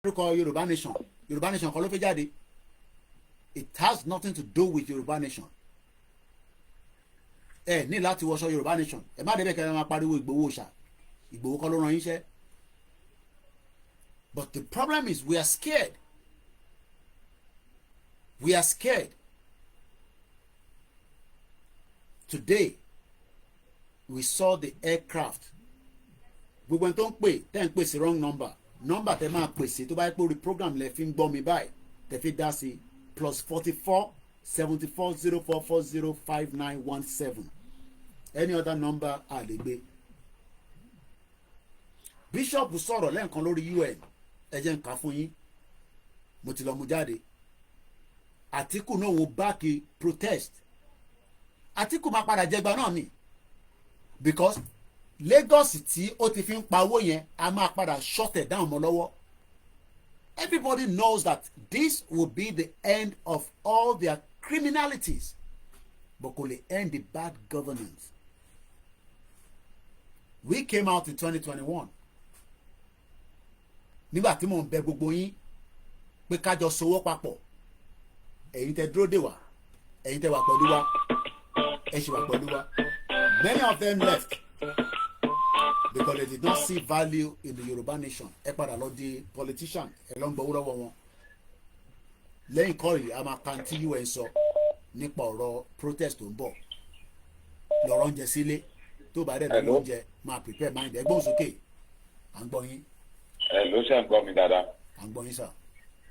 Dárúkọ Yorùbá Nation, Yorùbá Nation kan ló fẹ́ jáde. It has nothing to do with Yorùbá Nation. Ẹ ní láti wọṣọ Yorùbá Nation. Ẹ má débẹ̀ kẹ́ ẹ máa pariwo Ìgbòho ṣá. Ìgbòho kọ́ ló rán yín iṣẹ́. But the problem is, we are scared, we are scared. Today we saw the aircraft. Gbogbo ẹni tó ń pè, tẹ́ ń pè sí wrong number. Number tẹ́ máa pè sí, tó bá yẹ pé orí program lẹ fi ń gbọ́ mi báyìí, tẹ́ fi dá sí, +44 74 04 40 59 17. Any other number, a lè gbé. Bishop sọ̀rọ̀ lẹ́ẹ̀kan lórí UN. Ẹ jẹ́ n kà fún yín, mo ti lọ mú jáde. Àtíkù náà wò back protest. Àtíkù máa padà jẹgba náà ni, because Lagos tí ó ti fi ń pa owó yẹn, a máa padà shut it down mọ́ lọ́wọ́. Everybody knows that this will be the end of all their criminalities, but kò lè end the bad governance. We came out in 2021, nígbà tí mò ń bẹ gbogbo yín pé kájọ sowọ́ papọ̀. Ẹ̀yin tẹ́ dúró dè wá, ẹ̀yin tẹ́ wà pẹ̀lú wa, ẹ ṣì wà pẹ̀lú wa. Many of them left because they did not see value in the Yoruba Nation. Ẹ padà lọ di politician, ẹ lọ ń gbowó lọ́wọ́ wọn. Lẹ́yìn kọ́ yìí, a máa kan tí UN sọ nípa ọ̀rọ̀ protest tó ń bọ̀. Lọ́rọ̀ oúnjẹ sílé tó bá dẹ̀ lórí oúnjẹ, máa prepare mind. Ẹ gbóhùn sókè, à ń gbọ́ yín. Ẹ ló ṣe ń gbọ́ mi dáadáa? À ń gbọ́ yín, sir.